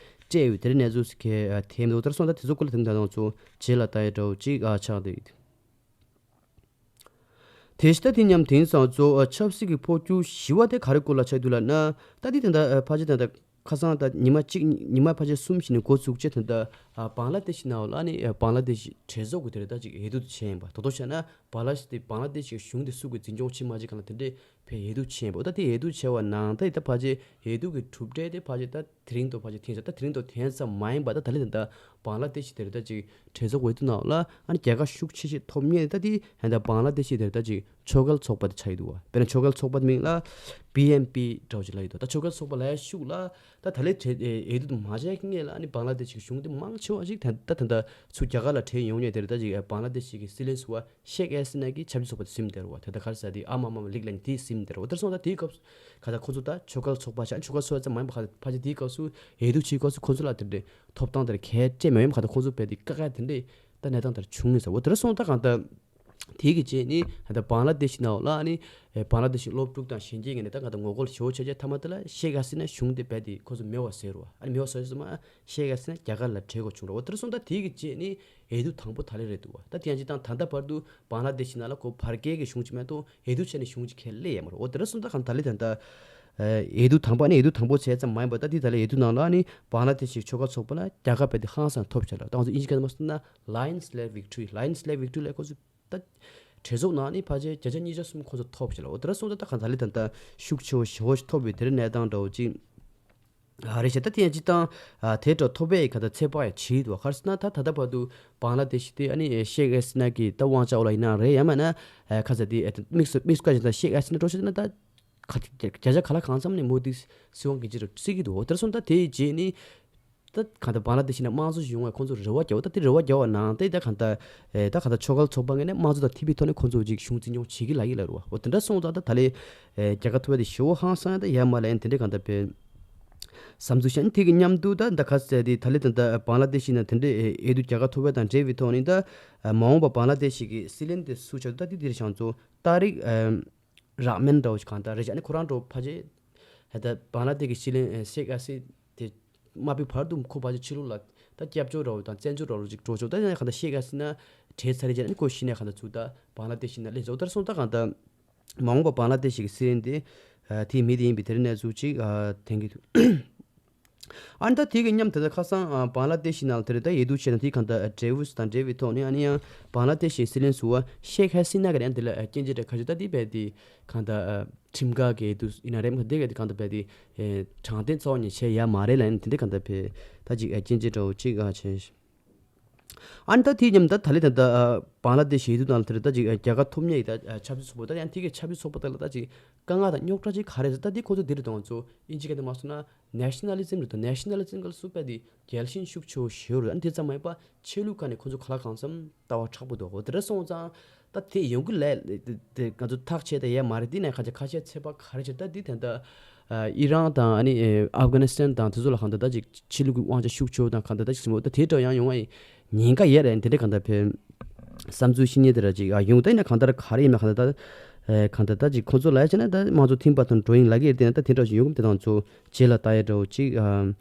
སྤྲད་ཡོད་དེ་འདྲའི་གནས་ཚུལ་ཞིག་གས་ཐེབས་འདུག་འོ་དེ་འདྲ་སོང་ཙང་དེ་ཚོ་སྐོར་ལ་དེ་ད་དུང་ཚོ་རྗེས་ལ་ལྟ་ཡ་འདྲ་བོ་ཅིག་ཨ་ཆགས་བསྡད་ཡོད། དེ་ཕྱི་ད་དེ་མཉམ་དེང་སང་གཙོ་བོ་ཆབ་སྲིད་ཀྱི་འཕོ་འགྱུར་བཞི་བ་དེ་ག་རེ་སྐོར་ལ་ཆགས་འདུག་ལབ་ན། ད་དེ་དེ་འདྲ་ཕལ་ཆེར་དེ་འདྲ་ཁ་སང་ད་ཉི་མ་གཅིག་ཉི་མ་ཕལ་ཆེར་གསུམ་ཞིག་ནས་འགོ་བཙུགས་བྱས་དེ་འདྲ་བང་ལ་དེ་ཤི་ནང་ལ་ནི་བང་ལ་དེ་ཤི་གྲོས་ཚོགས་ཀྱི་དེ་འདྲ་ད་ཅིག་འོས་བསྡུ་བྱས་ཡིན་པ། ད་དོ་བྱས་ན་བང་ལ་དེ་བང་ལ་དེ་ཤི་གཞུང་དེ་སུ་གི་འཛིན་སྐྱོང་བྱེད་མ་བྱེད་གང་ལ་དེ་འདྲའི་བས་འོས་བསྡུ་བྱས་པ། ད་དེ་འོས་བསྡུ་བྱས་པ་ནང་ད་ཡི་ད་ཕལ་ཆེར་འོས་བསྡུ་གི་གྲུབ་འབྲས་དེ་ཕལ་ཆེར་ད་དེ་རིང་དུ་ཕལ་ཆེར་འཐེན་ས། ད་དེ་རིང་དུ་འཐེན་ས་མ་ཡིན་པ་ད་ད་ལེ་ད་ད་བང་ལ་དེ་ཤི་དེ་རེད། ད་ཅིག་གྲོས་ཚོགས་འོས་བསྡུ་ནང་ལ་ཨ་ནི་རྒྱལ་ཁ་ཤུགས་ཆེ་ཤོས་ཐོབ་མཁན་ད་དེ་ད་བང་ལ་དེ་ཤི་དེ་རེད། ད་ཅིག་ཆོས་སྐལ་ཚོགས་པ་དེ་ཆགས་ཡི་འདུག་བ། དཔེར་ན་ཆོས་སྐལ་ཚོགས་པ་དེ་མིང་ལ་བི་ཨེན་པི་འདྲ་བོ་ཅིག་ལབ་ཡི་འདུག་ད་ཆོས་སྐལ་ཚོགས་པ་ལབ་ཡ་ཤུགས་ལ་ད་ད་ལེ་གྲོས་འོས་བསྡུ་མ་བྱས་ཀྱི་སྔོན་ལ་ཨ་ནི་བང་ལ་དེ་ཤི་གཞུང་དེ་མང་ཆེ་བ་ཞིག་ད་ད་ད་ད་ཚུར་རྒྱ་གར་ལ་བྲོས་ཡོང་མཁན་དེ་རེད། ད་ཅིག་བང་ལ་དེ་ཤི་གི་སྲིད་བློན་ཟུར་པ་ཤེག་ཧ་སི་ན་གིས་ཆབ་སྲིད་ཚོགས་པ་དེ་ཟིན་བསྡད་རེད་བ། དེ་ད་ག་རེ་ཟེར་དེ་ཨ་མ་མ་མ་ལིག་ལ་ནི་དེ་ཟིན་བསྡད་རེད་བ། དེར་སོང་ད་དེའི་སྐབས་ག་ད་ཁོ་ཚོ་ད་ཆོས་སྐལ་ཚོགས་པ་ཆགས་ཆོས་སྐལ་ཚོགས་པ་ཙམ་མ་ཡིན་པ་ག་ད་ཕལ་ཆེར་དེའི་སྐབས་སུ་འོས་བསྡུ་བྱེད་སྐབས་སུ་ཁོ་ཚོ་ལ་དེ་འདྲའི་ཐོབ་ཐང་དེར་གལ་ཆེ་མ་ཡིན་པ་ག་ད་ཁོ་ཚོ་བས་དེ་དཀའ་ཁག་དེ་འདྲའི་ད་གནས་སྟངས་དེར་བྱུང་ངེས་ཟེར་བ། དེར་སོང་ད་གང་ལྟར་དེ་གི་རྗེས་ནི་ད་བང་ལ་དེ་ཤི་ནང་ལ་ནི་བང་ལ་དེ་ཤི་སློབ་ཕྲུག་དང་གཞོན་སྐྱེས་ངོས་ནས་ད་གང་ལྟར་ངོ་རྒོལ་ཞེ་པོ་བྱས་རྗེས་མཐའ་མ་དེ་ལ་ཤེག་ཧ་སི་ན་གཞུང་དེ་བས་དེ་ཁོ་ཚོ་མེད་པ་བཟོས་རེད་བ། ཨ་ནི་མེད་པ་བཟོས་ཙམ་མ་ཤེག་ཧ་སི་ན་རྒྱ་གར་ལ་བྲོས་དགོས་བྱུང་རེད་བ། དེར་སོང་ད་དེ་གི་རྗེས་ནི་འོས་བསྡུ་དང་པོ་ད་ལེ་རེད་འདུག་བ། ད་དེ་ཡང་ཅི་དང་ད་ལྟ་བར་དུ་བང་ལ་དེ་ཤི་ན་ལ་ཁོ་བར་བརྒལ་གྱི་གཞུང་ཅིག་མེད་དོ། འོས་བསྡུ་བྱས་ནས་གཞུང་ཅིག་ཁས་ལེན་ཡ་མ་རེད། འོ་དེ་འདྲ་སོང་ད་གང་ད་ལེ་ད་ལྟ་འོས་བསྡུ་དང་པོ་ནི་འོས་བསྡུ་དང་པོ་བྱས་ཙམ་མ་ཡིན་པར་ད་དེ་ད་ལེ་འོས་བསྡུ་ནང་ལ་ནི་བང་ལ་དེ་ཤི་ཆོས་སྐལ་ཚོགས་པ་ལ་རྒྱལ་ཁ་བས་དེ་ཧང་སང་ཐོབ་བྱ་ལ་ད་ང་ཚོ་ཨིན་ཇི་སྐད་མ་སོང་ན་ལའི་ནི་སི་ལེན་ཌི་ཝིག་ཊོ་རི། ལའི་ནི་སི་ལེན་ཌི་ཝིག་ཊོ་རི་ལ་ཁོ་ཚོ་ད་ གྲོས་ཚོགས་ནང་ནི་ཕལ་ཆེར་བརྒྱ་ཆ་ཉིས་བརྒྱ་གསུམ་ཁོང་ཚོ་ཐོབ་ཤག་ལ། འོ་དེ་འདྲ་སོང་ཙང་ད་གང་ལྟར་ལས་ད་ལྟ་ཤུགས་ཆེ་བོ་ཞེ་བོ་ཞིག་ཐོབ་པའི་དེ་རིང་གནས་སྟངས་འདྲ་བོ་ཅིག་ཨ་རེད་ཤག་ད་དེ་ཡང་སྤྱིར་བཏང་ཨ་དེ་འདྲ་ཐོབ་པའི་ག་ད་ཚོད་དཔག་ཡང་བྱེད་འདུག་ག་རེ་ཟེར་ན་ད་ད་ལྟ་བར་དུ་བང་ལ་དེ་ཤི་དེ་ཨ་ནི་ཤེག་ཧ་སི་ན་གི་ད་དབང་ཆ་འོག་ལ་ཡིན་ན་རེད། ཡང་མིན་ན་ཨ་ག་ཟེར་དེ་ཨ་དམིགས་སུ་དམིགས་སུ་བཀར་བཞིན་ད་ཤེག་ཧ་སི་ན་འགྲོ་ཤག་ན་ད་ག་བརྒྱ་ཆ་ག་ལ་གང་འཚམ་ནས་མོ་དི་སྲིད་དབང་གི་ཅི་རུ་བརྩི་གི་འདུག་འོ་དེ་འདྲ་སོང་ད་དེའི་རྗེས་ནི། ད་གང་ལྟར་བང་ལ་དེ་ཤི་ན་དམངས་གཙོ་ཞིག་ཡོང་བའི་ཁོང་ཚོ་རེ་བ་རྒྱག་འོ་ད་དེ་རེ་བ་རྒྱག་པ་ནང་དེ་ད་གང་ལྟར་ཨེ་ད་གང་ལྟར་ཆོལ་ཁ་ཚོགས་པ་ངོས་ནས་དམངས་གཙོ་དང་ཐི་བི་ཐོག་ནས་ཁོང་ཚོ་ཅིག་གཞུང་འཛིན་སྐྱོང་བྱེད་ཀྱི་ལ་ཡི་ལ་རུ་བ་འོ་དེ་འདྲ་སོང་ཙང་ད་ད་ལས་ཨེ་རྒྱལ་ཁ་ཐོབ་པ་དེ་ཞེ་བོ་ཧང་སང་ཡ་ད་ཡ་མ་ལ་ཡན་དེ་འདྲ་གང་ལྟར་བས་བསམ་ཚུལ་བཤད་ནི་དེ་གི་མཉམ་དུ་ད་ད་ག་ཟེར་དེ་ད་ལས་ད་ད་བང་ལ་དེ་ཤི་ན་དེ་འདྲ་ཨེ་ཨེ་དུ་རྒྱལ་ཁ་ཐོབ་པ་དང་འབྲེལ་བའི་ཐོག་ནས་ད་མ་འོངས་པ་བང་ལ་དེ་ཤི་གི་སྲིད་བློན་དེ་སུ་ཆགས་ད་དེ་དེ་རེ་བྱང་ཚོ་ཏཱ་རིག་ཨེ། རག་མེན་འདྲ་བོ་ཞིག་གང་ལྟར་རེད་ཤག་ཨ་ནི་ཁོ་རང་འདྲ་བོ་ཕལ་ཆེར་ཧེ་ད་བང་ལ་དེ་གི་སྲིད་བློན་ཨེ་ཤེག་ཨ་སི་དེ་མ་ཕེབས་བར་དུ་ཁོ་ཕལ་ཆེར་ཕྱི་ལོགས་ལ་ད་སྐྱབས་བཅོལ་འདྲ་བོ་དང་བཙན་བྱོལ་འདྲ་བོ་ཅིག་འགྲོ་ཆོག་ད་ཡང་གང་ལྟར་ཤེག་ཨ་སི་ན་བྲེལ་ཚར་རེད་ཅེ་ཨ་ནི་ཁོ་གཞི་ནས་གང་ལྟར་ཚུར་ད་བང་ལ་དེ་ཤི་ན་སླེབས་སོང་། ད་རེད་སོང་ད་གང་ལྟར་མ་འོངས་པ་བང་ལ་དེ་ཤི་གི་སྲིད་བློན་དེ་ཨ་དེའི་མི་དེ་ཡིན་པའི་དེ་རིང་གནས་ཚུལ་ཅིག་ཨ་དེང་གི་འདུག་ཨ་ནི་ད་དེ་གི་མཉམ་དེ་ད་ཁ་སང་ཨ་བང་ལ་དེ་ཤི་ནང་དེ་རེད་ད་ཡེ་དུ་ཆེ་ན་དེ་གང་ལྟར་འབྲས་བུ་དང་འབྲེལ་བའི་ཐོག་ནས་ཨ་ནི་ཡང་བང་ལ་དེ་ཤི་སྲིད་བློན་ཟུར་པ་ཤེག་ཧ་སི་ན་གི་ཡང་དེ་ལ་སྐྱོན་བརྗོད་འདྲ་ཁ་ཤས་ད་དེ་བས་དེ་གང་ལྟར་ཁྲིམས་འགལ་གི་ཡེ་དུ་ཡིན་ན་རེད་མ་དེ་ག་དེ་གང་ལྟར་བས་དེ་དྲང་བདེན་རྩ་བ་ཉིད་བྱས་ཡ་མ་རེད་ལ་ཡང་དེ་འདྲ་གང་ལྟར་བས་ད་ཅིག་སྐྱོན་བརྗོད་འདྲ་བོ་ཅིག་ཨ་བྱས། ཨ་ནི་ད་དེའི་མཉམ་ད་ད་ལི་ད་ད་བང་ལ་དེ་ཤི་ཡེ་དུ་ནང་ལ་དེ་རེད་ད་ཅིག་རྒྱལ་ཁ་ཐོབ་མཁན་ཡི་ད་ཆབ་སྲིད་ཚོགས་པ་ད་ཡང་དེ་གི་ཆབ་སྲིད་ཚོགས་པ་ད་ལ་ད་ཅིག་དཀའ་ངལ་དང་རྙོག་དྲ་ཅིག་ག་རེ་ད་དེ་ཁོ་ཚོ་དེ་རེད་དང་ཚོ་ཨིན་ཇི་སྐད་དུ་མ་སོང་ན། ནེ་ཤ་ན་ལི་ཛིམ་རེད་དོ། ནེ་ཤ་ན་ལི་ཛིམ་ག་ལ་སུ་པ་དེ་རྒྱལ་ཞེན་ཤུགས་ཆེ་བོ་ཞེ་པོ་རེད། ཨ་ནི་དེ་ཙམ་མ་ཡིན་པ་ཆོས་ལུགས་ཁ་ནས་ཁོ་ཚོ་ག་ལ་གང་འཚམ་ལྟ་བ་མཁྲེགས་པོ་འདུག་གོ། དེ་འདྲ་སོང་ཙང་ད་དེ་ཡོང་གི་ལས་དེ་ང་ཚོ་ཐག་བཅད་ད་ཡས་མ་རེད། དེ་ནས་ཁ་ཆེ་ཁ་ཤས་ཚོད་དཔག་ག་རེ་བྱེད་ད་དེ་དེ་འདྲ་ཨི་རན་དང་ཨ་ནི་ཨབ་གྷ་ནི་སི་ཐན་དང་དེ་ཚོ་ལ་གང་ལྟར་ད་ཅིག་ཆོས་ལུགས་ཀྱི་དབང་ཆ་ཤུགས་ཆེ་བོ་དང་གང་ལྟར་ད་ཅིག་སྲིད་མོ་ད་དེ་འདྲ་ཡང་ཡོང་བ་ཡིན། ཉེན་ཁ་ཡོད་རེད། དེ་འདྲ་གང་ལྟར་བས་བསམ་ཚུལ་བཤད་མཁན་དེ་འདྲ་ཅིག་ཨ་ཡོང་ད་ཡིན་ན་གང་ལྟར་ག་རེ་ཡིན་ན་གང་ལྟར་ད་ཨེ་གང་ལྟར་ད་ཅིག་ཁོང་ཚོ་ལ་ཡ་བྱས་ན་ད་དམངས་གཙོ་ཐིམ་པ་དང་འགྲོ་ཡིན་ལབ་ཀྱི་ཡོད་དེ་ན་ད་དེ་འདྲ་ཞིག་ཡོང་གི་དེ་དང་ཚོ་རྗེས་ལ་ལྟ་ཡ་འདྲ་བོ་ཅིག་ཨ།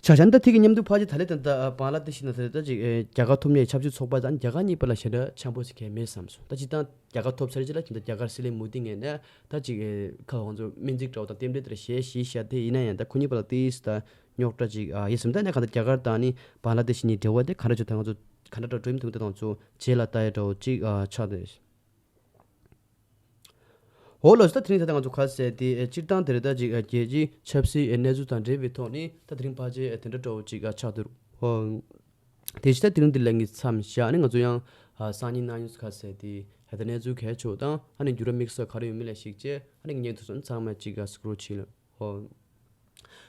ཆ་བཞག་ན་ད་དེ་གི་མཉམ་དུ་ཕལ་ཆེར་ད་ལེ་ད་ད་བང་ལ་དེ་ཤི་ན་ད་ད་ཅིག་ཨེ་རྒྱལ་ཁ་ཐོབ་མཁན་ཆབ་སྲིད་ཚོགས་པ་དང་རྒྱལ་ཁབ་གཉིས་བར་ལ་ཞེ་དྲག་འཆམ་པོ་ཞིག་གང་ཡང་མེད་བསམ་སོང་། ད་ཅིག་ད་རྒྱལ་ཁ་ཐོབ་ཚར་རྗེས་ལ་ད་རྒྱ་གར་སྲིད་བློན་མོ་དི་ངོས་ནས་ད་ཅིག་ཨེ་ཁ་ཁོང་ཚོ་སྨན་རྩིས་འདྲ་བོ་དང་རྟེན་འབྲེལ་འདྲ་བྱས་ཞེས་བཤད་དེ་ཡིན་ན་ཡང་ད་ཁོ་གཉིས་བར་ལ་ཏིས་ད་རྙོག་དྲ་ཅིག་ཨ་ཡིན་སོང་། ད་ནས་གང་ལྟར་རྒྱ་གར་དང་ནི་བང་ལ་དེ་ཤི་གཉིས་འབྲེལ་བ་དེ་ག་འདྲ་ཆོག་ད་ང་ཚོ་ག་འདྲ་འདྲ་འགྲོ་མི་ཐུབ་ད་དང་ཚོ་རྗེས་ལ་ལྟ་ཡ་འདྲ་བོ་ཅིག་ཨ་ཆགས་ཏེ། འོ་ལགས་སོ། ད་དེ་རིང་ད་ལྟ་ང་ཚོ་ག་ཟེར་དེ་ཨེ་སྤྱིར་བཏང་དེ་རེད། ད་ཅིག་ཨེ་རྒྱལ་སྤྱིའི་ཆབ་སྲིད་ཨེ་གནས་ཚུལ་དང་འབྲེལ་བའི་ཐོག་ནས་ད་དེ་རིང་ཕལ་ཆེར་ཨེ་དེ་འདྲ་འདྲ་བོ་ཅིག་ཨ་ཆགས་འདུག་ཨོ། དེ་བཞིན་ད་དེ་རིང་འདི་ལ་ངས་མཚམས་བཞག་ནས་ང་ཚོ་ཡང་ཨ་སང་ཉིན་གནངས་ཉིན་ག་ཟེར་དེ་ཨེ་ད་གནས་ཚུལ་གལ་ཆེ་བ་དང་ཨ་ནི་འགྱུར་བ་དམིགས་བསལ་ག་རེ་ཡོད་མེད་ལ་གཞིགས་བྱས་ཨ་ནི་ངས་བརྙན་ཐུང་སོགས་ཚང་མ་ཅིག་ཨ་སི་ཀྲོལ་བྱེད་ལ་ཨོ།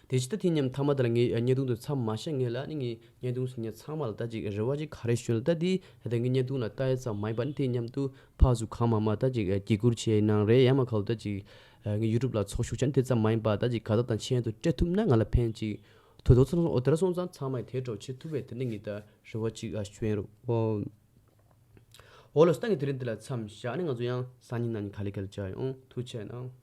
དེ་ཕྱི་ད་དེ་མཉམ་མཐའ་མ་དེ་ལ་ངས་བརྙན་ཐུང་དུ་མཚམས་མ་བཞག་ངེས་ལ་ནི་ངས་བརྙན་ཐུང་གཟིགས་མཁན་ཚང་མ་ལ་ད་ཅིག་རེ་བ་ཅིག་ག་རེ་ཞུ་ན་ད་དེ་ད་ངས་བརྙན་ཐུང་ལ་ལྟ་ཡ་ཙམ་མ་ཡིན་པ་ནི་དེ་མཉམ་དུ་ཕར་ཚུར་གང་མང་མང་ད་ཅིག་བརྒྱུད་སྐུར་བྱས་ནང་རེད། ཡང་མ་ཁ་ལོ་ད་ཅིག་ངས་ཡུ་ཊུབ་ལ་ཚོགས་ཞུགས་བྱས་ནི་དེ་ཙམ་མ་ཡིན་པ་ད་ཅིག་དགའ་རྟགས་དང་མཆན་དུ་སྤྲད་ཐུབ་ན་ང་ལ་ཕན་ཅིག་ཐོགས་ཐོགས་ཚོ་ལ་འོ་དེ་ར་སོང་ཙང་ཚང་མ་ཡི་དེ་འགྲོ་བྱེད་ཐུབ་པའི་དེ་འདྲ་ངས་ད་རེ་བ་ཅིག་ཞུ་ཡིན་རོགས། འོ་ལགས་སོ། ད་ངས་དེ་རིང་འདི་ལ་མཚམས་བཞག་ནས་ང་ཚོ་ཡང་སང་ཉིན་གནངས་ཉིན་ག་ལེ་ག་ལེ་མཇལ་ཡོང་། ཐུགས་རྗེ་གནང་།